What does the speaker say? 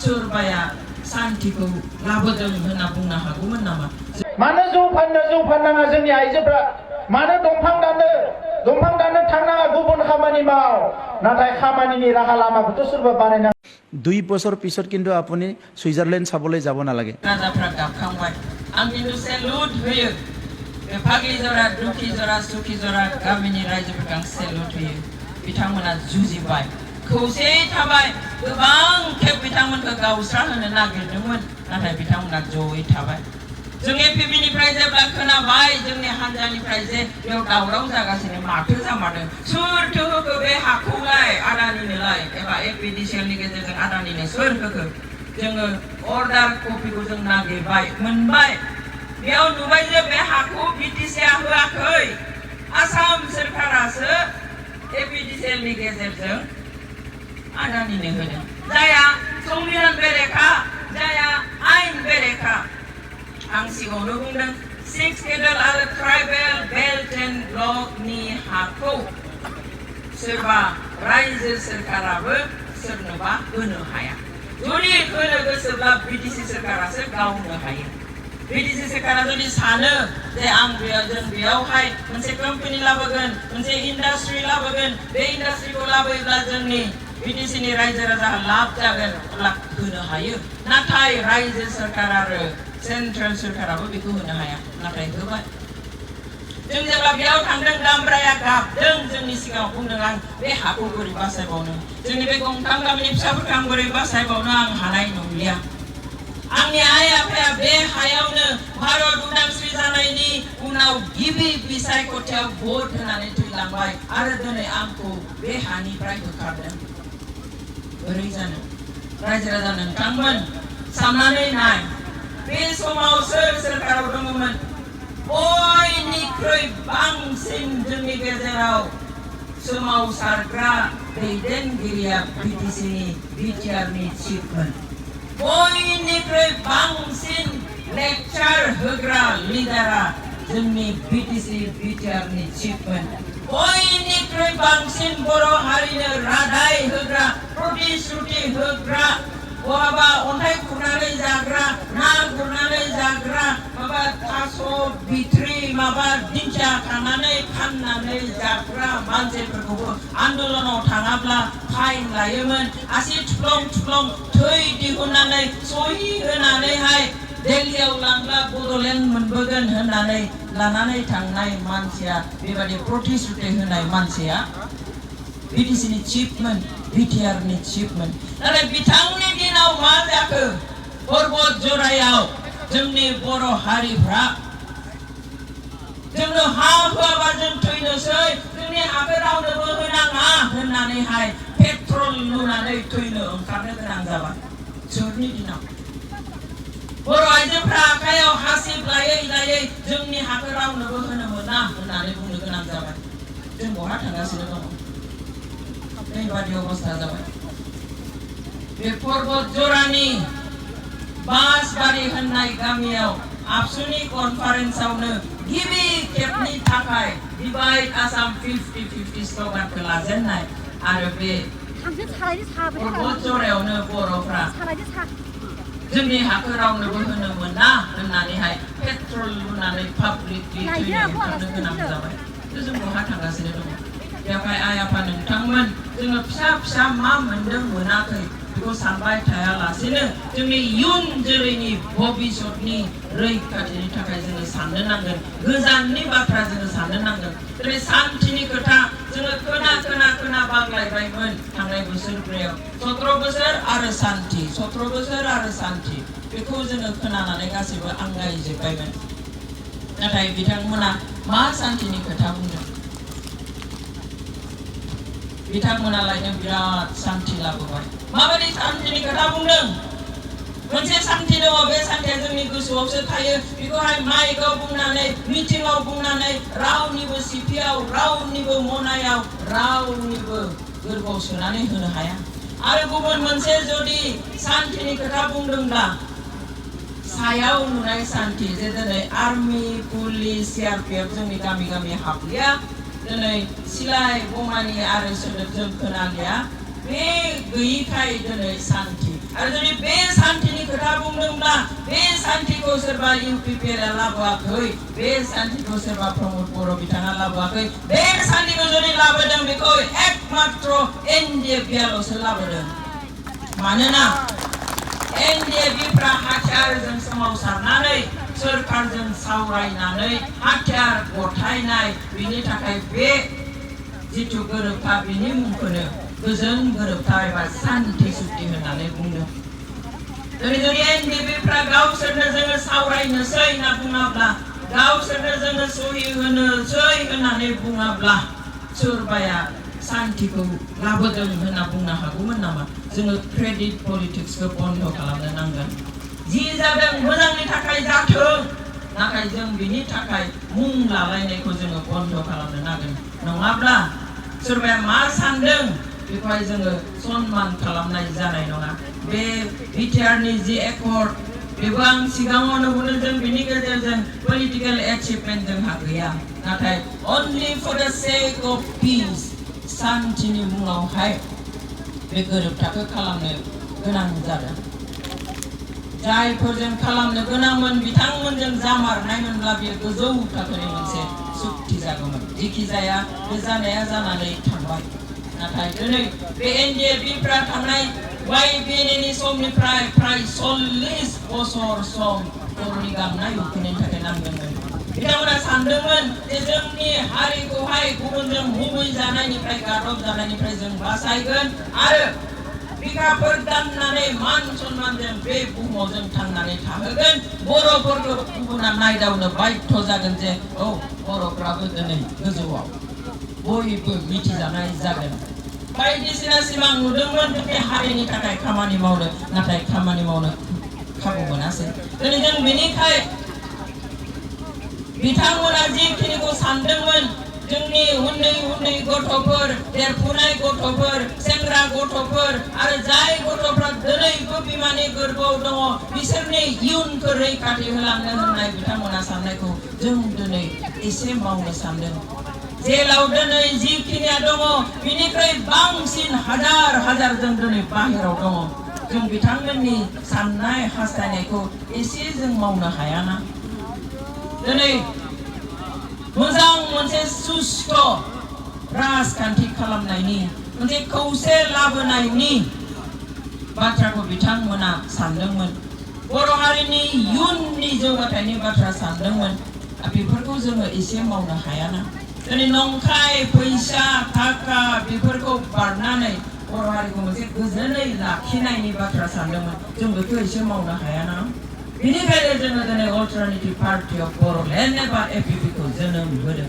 सोरबाया शान्तिखौ लाबोदों होनना बुंनो हागौमोन नामा? मानो जौ फाननाङा जोंनि आइजोफ्रा मानो दंफां दाननो थांनाङा गुबुन खामानि माव नाथाय खामानिनि राहा लामाखौथ' सोरबा बानायना 2 বছর পিছত কিন্তু আপুনি সুইজারল্যান্ড চাবলৈ যাব নালাগে राजाफ्रा गाबखांबाय आं खिन्थु सेलुट होयो बे फाग्लि जरा दुखि जरा सुखि जरा गामिनि रायजोफोरखौ आं सेलुट होयो बिथांमोना जुजिबाय खौसेयै थाबाय गोबां खेब बिथांमोनखौ गावस्रा होनो नागिरदोंमोन नाथाय बिथांमोना जयै थाबाय जों एपिबिनिफ्राय जेब्ला खोनाबाय जोंनि हान्जानिफ्राय जे बेयाव दावराव जागासिनो माथो जामारदों सोरथो होखो बे हाखौलाय आदानिनोलाय एबा एपिडिसिएलनि गेजेरजों आदानिनो सोर होखो जोङो अर्डार कपिखौ जों नागिरबाय मोनबाय बेयाव नुबाय जे बे हाखौ बिटिसिआ होआखै आसाम सोरखारासो एपिडिसिएलनि गेजेरजों आदानिनो होदों जाया संबिधान बेरेखा जाया आइन बेरेखा आं सिगाङावनो बुंदों 6 केडल आरो ट्राइबेल बेल्ट एन्ड ब्लकनि हाखौ सोरबा रायजो सोरखाराबो सोरनोबा होनो हाया जुदि होनो गोसोब्ला बिटिसि सोरखारासो गावनो हायो बिटिसि सोरखारा जुदि सानो जे आं जों बेयावहाय मोनसे कम्पानि लाबोगोन मोनसे इन्डास्ट्रि लाबोगोन बे इन्डास्ट्रिखौ लाबोयोब्ला जोंनि बिटिसिनि रायजो राजाहा लाब जागोन अब्ला होनो हायो नाथाय रायजो सोरखार आरो सेन्ट्रेल सोरखाराबो बेखौ होनो हाया नाथाय होबाय जों जेब्ला बेयाव थांदों दामब्राया गाबदों जोंनि सिगाङाव बुंदों आं बे हाखौ बोरै बासायबावनो जोंनि बे गंथाम गामिनि फिसाफोरखौ आं बोरै बासायबावनो आं हानाय नंलिया आंनि आइ आफाया बे हायावनो भारत उदांस्रि जानायनि उनाव गिबि बिसायख'थियाव भट होनानै थैलांबाय आरो दिनै आंखौ बे हानिफ्राय होखारदों बोरै जानो रायजो राजा नोंथांमोन साननानै नाय बे समाव सोर सोरखाराव दङमोन बयनिख्रुइ बांसिन जोंनि गेजेराव सोमावसारग्रा दैदेनगिरिया बिटिसिनि बिटिआरनि चिफमोन बयनिख्रुइ बांसिन लेक्चार होग्रा लिडारा जोंनि बिटिसि बिटिआरनि चिफमोन बयनिख्रुइ बांसिन बर' हारिनो रादाय होग्रा प्रतिश्रुति होग्रा बहाबा अन्थाइ खुरनानै जाग्रा ना गुरनानै जाग्रा माबा थास' बिथ्रि माबा दिंखिया खानानै फाननानै जाग्रा मानसिफोरखौबो आन्दोलनाव थाङाब्ला फाइन लायोमोन आसि थुफ्लं थै दिहुननानै सहि होनानैहाय दिल्लीयाव लांब्ला बड'लेण्ड मोनबोगोन होननानै लानानै थांनाय मानसिया बेबायदि प्रतिश्रुति होनाय मानसिया बिटिसिनि चिफमोन बिटिआरनि चिफमोन नाथाय बिथांनि दिनाव मा जाखो पर्बत जरायाव जोंनि बर' हारिफ्रा जोंनो हा होआबा जों थैनोसै जोंनि हाखौ रावनोबो होनाङा होननानैहाय पेट्रल लुनानै थैनो ओंखारनो गोनां जाबाय सोरनि दिनाव बर' आइजोफ्रा आखायाव हासिब लायै जोंनि हाखौ रावनोबो होनो मोना होननानै बुंनो गोनां जाबाय जों बहा थांगासिनो दङ बेबादि अबस्था जाबाय बे पर्बत जरानि बासबारि होननाय गामियाव आबसुनि कनफारेन्सआवनो गिबि खेबनि थाखाय डिभाइड आसाम 50-50 स्ल'गानखौ लाजेननाय आरो बे पर्बत जरायावनो बर'फ्रा जोंनि हाखौ रावनोबो होनो मोना होननानैहाय पेट्रल लुनानै पाब्लिकलि थैनो ओंखारनो गोनां जाबाय जों बहा थांगासिनो दङ बेवहाय आइ आफा नोंथांमोन जोङो फिसा मा मोनदों मोनाखै बेखौ सानबाय थायालासेनो जोंनि इयुन जोलैनि भबिष्यतनि रैखाथिनि थाखाय जोङो साननो नांगोन गोजाननि बाथ्रा जोङो साननो नांगोन दिनै सान्थिनि खोथा जोङो खोना बाग्लायबायमोन थांनाय बोसोरब्रैयाव 17 बोसोर आरो सान्थि 17 बोसोर आरो सान्थि बेखौ जोङो खोनानानै गासैबो आंगायजोब्बायमोन नाथाय बिथांमोना मा सान्थिनि खोथा बुंदों बिथांमोनालायनो बिराद सान्थि लाबोबाय माबायदि सान्थिनि खोथा बुंदों मोनसे सान्थि दङ बे सान्थिया जोंनि गोसोआवसो थायो बेखौहाय माइकआव बुंनानै मिटिंआव बुंनानै रावनिबो सिपिआव रावनिबो मनायाव रावनिबो गोरबोआव सोनानै होनो हाया आरो गुबुन मोनसे जुदि सान्थिनि खोथा बुंदोंब्ला सायाव नुनाय सान्थि जे दिनै आर्मि पुलिस सिआरपिएफ जोंनि गामि हाबलिया दिनै सिलाय बमानि आरो सोदोबजों खोनालिया बे गैयिखाय दिनै सान्थि आरो जुदि बे सोरबा UPPL लाबोआखै बे सान्थिखौ सोरबा प्रमोद बर' बिथाङा लाबोआखै बे सान्थिखौ जुदि लाबोदों बेखौ एकमात्र NDF ल'सो लाबोदों मानोना NDF-फ्रा हाथियारजों सोमावसारनानै सोरखारजों सावरायनानै हाथियार गथायनाय बिनि थाखाय बे जिथु गोरोबथा बिनि मुंखौनो गोजोन गोरोबथा एबा सान्थि सुक्ति होननानै बुंदों जुदि NDF-फ्रा गावसोरनो जोङो सावरायनोसै होनना बुङाब्ला गावसोरनो जोङो सहि होनोसै होननानै बुङाब्ला सोरबाया सान्थिखौ लाबोदों होनना बुंनो हागौमोन नामा जोङो क्रेडिट पलिटिक्सखौ बन्द खालामनो नांगोन जि जादों मोजांनि थाखाय जाथों नाथाय जों बिनि थाखाय मुं लालायनायखौ जोङो बन्द खालामनो नांगोन नङाब्ला सोरबाया मा सानदों बेखौहाय जोङो सन्मान खालामनाय जानाय नङा बे बिटिआरनि जि एकर्ड बेबो आं सिगाङावनो बुंदों जों बिनि गेजेरजों पलिटिकल एचिभमेन्ट जोंहा गैया नाथाय only for the sake of peace सान्थिनि मुङावहाय बे गोरोबथाखौ खालामनो गोनां जादों जायफोरजों खालामनो गोनांमोन बिथांमोनजों जामारनायमोनब्ला बेयो गोजौ थाखोनि मोनसे सुक्ति जागौमोन जेखि जाया बे जानाया जानानै थांबाय नाथाय दिनै बे NDF-फ्रा थांनाय YBN-नि समनिफ्राय फ्राय 40 बोसोर सम बर'नि गांनाय उखैनायनि थाखाय नांदोंमोन बिथांमोना सानदोंमोन जे जोंनि हारिखौहाय गुबुनजों मुगै जानायनिफ्राय गादब जानायनिफ्राय जों बासायगोन आरो बिखाफोर दाननानै मान सन्मानजों बे बुहुमाव जों थांनानै थाहोगोन बर'फोरखौ गुबुना नायदावनो बाध्य जागोन जे औ बर'फ्राबो दिनै गोजौआव बयबो मिथिजानाय जागोन बायदिसिना सिमां नुदोंमोन बे हारिनि थाखाय खामानि मावनो नाथाय खामानि मावनो खाबु मोनासै दिनै जों बेनिखाय बिथांमोना जिखिनिखौ सानदोंमोन जोंनि उन्दै उन्दै गथ'फोर देरफुनाय गथ'फोर सेंग्रा गथ'फोर आरो जाय गथ'फ्रा दिनैबो बिमानि गोरबोआव दङ बिसोरनि इयुनखौ रैखाथि होलांनो होननाय बिथांमोना साननायखौ जों दिनै एसे मावनो सानदों जेलाव दिनै जिखिनिया दङ बिनिख्रुइ बांसिन हाजार हाजार जों दिनै बाहेराव दङ जों बिथांमोननि साननाय हास्थायनायखौ एसे जों मावनो हायाना दिनै मोजां मोनसे सुस्थ राजखान्थि खालामनायनि मोनसे खौसे लाबोनायनि बाथ्राखौ बिथांमोना सानदोंमोन बर' हारिनि इयुननि जौगाथायनि बाथ्रा सानदोंमोन बेफोरखौ जोङो एसे मावनो हायाना दिनै नंखाय फैसा थाखा बेफोरखौ बारनानै बर' हारिखौ मोनसे गोजोनै लाखिनायनि बाथ्रा सानदोंमोन जों बेखौ एसे मावनो हायाना बेनिखायनो जोङो दिनै अल्टारनेटिभ पार्टी अफ बर'लेण्ड एबा APP खौ जोनोम होदों